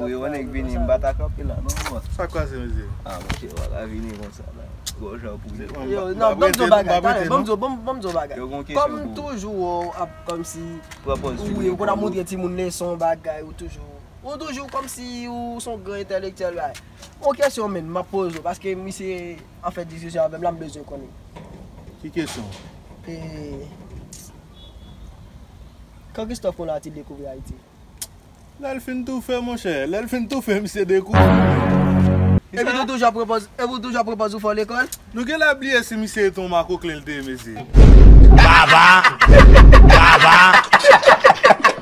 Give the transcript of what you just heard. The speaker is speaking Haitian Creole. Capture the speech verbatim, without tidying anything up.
Pou yo nèg vini, m pa ta kanpe la non, bro. Sa k pase, mesye? Ah, monchè, w pa ka vini konsa la. Gòj an pou yo. Yo, non, ban m di yon bagay, talè, ban m di yon, ban m, ban m di yon bagay. Yo gon kesyon pou ou. Kòm toujou ou ap kòmsi ou konn ap montre timoun leson, bagay, ou toujou, ou toujou kòmsi ou se yon gran entèlektyèl, bagay. Yon kesyon menm m ap poze w, paske misye, an fèt, diskisyon avè m la, m bezwen konnen. Ki kesyon? E, Kan Christophe Colomb te dekouvri Ayiti? Lè l fin toufe, monchè. Lè l fin toufe, misye dekouvri. Epi tou toujou ap repoze, epi ou toujou ap repoze ou fò lekòl? Nou genlè bliye si misye te yon makoklen l te ye, mesye. Baba! Baba!